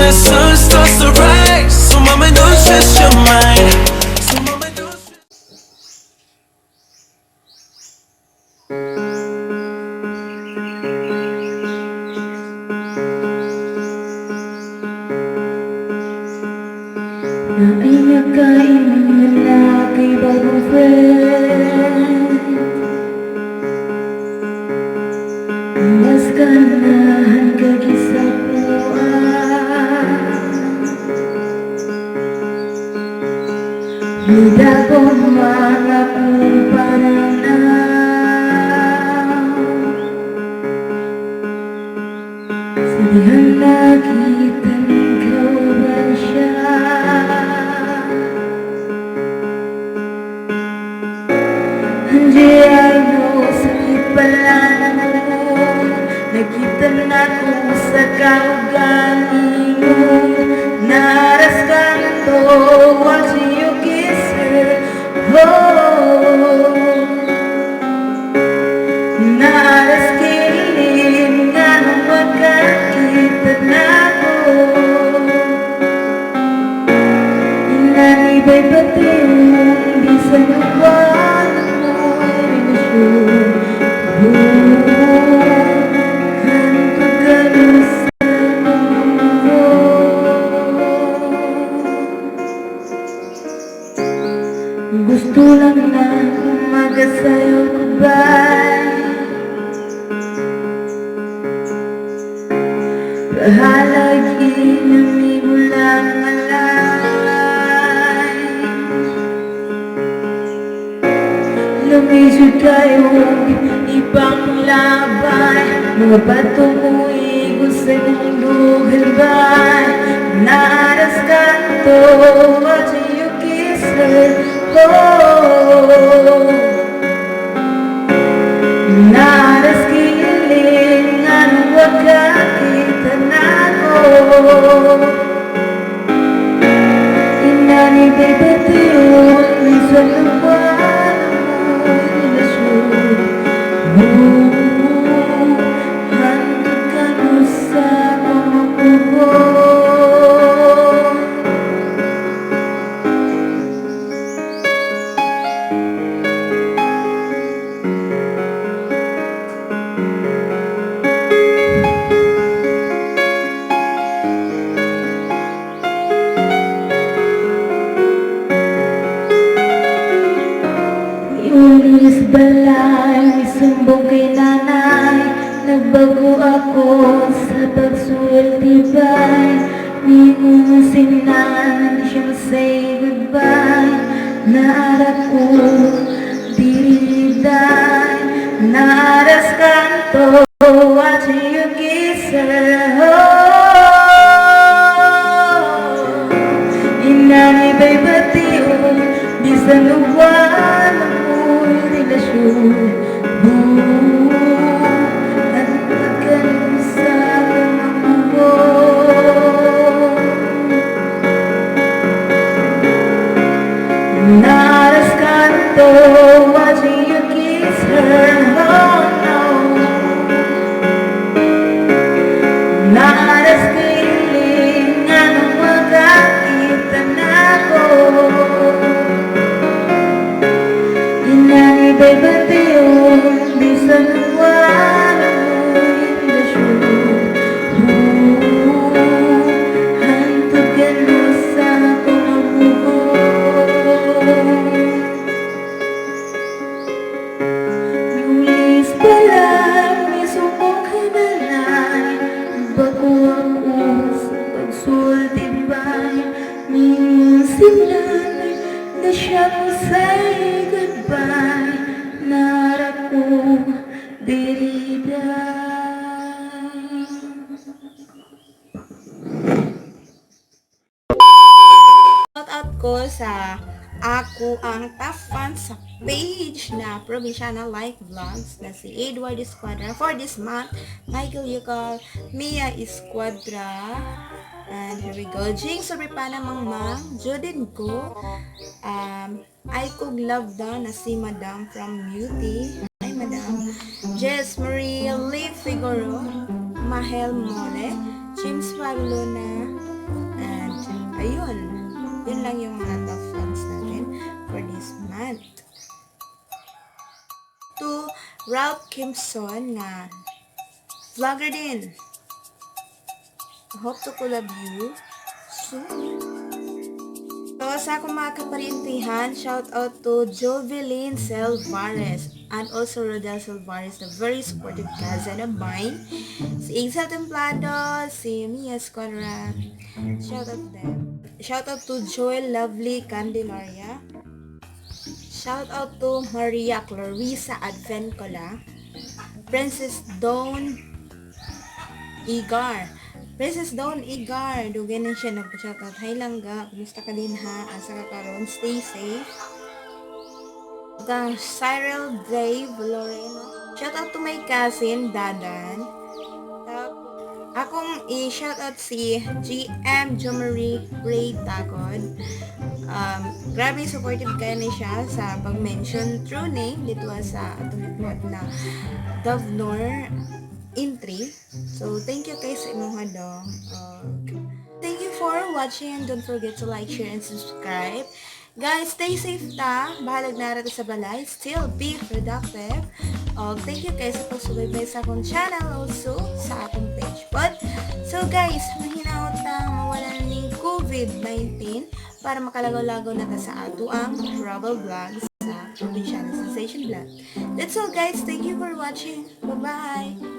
the sun starts to rise. So mama, don't stress your mind. So mama, don't stress. Naay nakain lalaki bagong friend. Mas ganahan kag isapuan. Nidako man akong pananaw sa dihang nakita kauban siya. Hindi, I know, sakit pala noon. Nakita na ko sa kaugalingon. Naras kanto watching you kiss her. Oh, Naras kilin nga nung magkakita na ko. Inanibay pati bisan uwan mo relasyon. Oh, hantod ka sa mundo. Gusto lang na magasayo ko ba. Pahalagin na may lang alay. Lumisod kayong ipanglabay. Mga batong uigo sa imong duhalbay. Naras kanto watching you kiss her. Oh, Naras kilin nga nung wagkakita na ko. Inani baby tiyon minsan ang buwan mo relasyon. Oh, hantod ka no sa pamapugon. Iulis balay, sumbong kay nanay. Nagbago ako sa pagsulti bay. Ningon sinan, di siya say goodbye. Naara ko, diriday. Naras kanto, watching you kiss her. Oh, Inani bay bation, bisan uwan mo relasyon. Oh, hantod ka sa pamamugon. Naras kanto, watching you kiss her. Oh no. Naras kiling nga nung magkakita na ko. Inani bay bation, bisan uwan mo relasyon. Oh, hantod ka no sa pamamugon. Miulis pala, may sumbong kay nanay. Bago ako sa pagsulti bay. Mingon si nanay na siya mo say goodbye. Nara ko diriday. Shout out ko sa ako ang top fan sa page na Probinsyana Life Vlogs na si Edward Esquadra for this month, Michael Yukal, Mia Esquadra, and here we go, Jing Sobrepana Mangmang, Judin Go, Aikog Love Da na si Madam from Beauty, hi Madam, Jess Marie Lee Figaro, Mahel Mole, James Fabilona, lang yung mga top fans natin for this month. To Ralph Kimson nga vlogger din. Hope to collab you soon. So, sa akong mga kaparintihan, shout out to Jovelyn Silvares and also Rodel Silvares, the very supportive cousin of mine. Si Igsa Templado, si Mia Squadra. Shout out them. Shout out to Joel Lovely Candelaria. Shout out to Maria Clarissa Advencola. Princess Dawn Igar. Princess Dawn Igar. Dugay na siya nagpa-shoutout. Hi, langga. Kumusta ka din, ha? Asa ka karon? Stay safe. Kang Cyril Dave Loreno. Shoutout to my cousin, Dadan. Tapos, akong i-shoutout si GM Jomarie Ray Tagod. Grabe supportive kayo ni siya sa pag-mention true name dito sa atong na Governor entry. So, thank you kay sa imong dong. Thank you for watching and don't forget to like, share, and subscribe. Guys, stay safe ta. Bahalag na sa balay. Still be productive. Thank you guys sa pagsubaybay sa akong channel, also sa akong page. But, so guys, mahinaot ta mawala na ning COVID-19 para makalagaw-lagaw na ta sa ato ang travel vlog sa Probinsyano Sensation Vlog. That's all, guys. Thank you for watching. Bye-bye!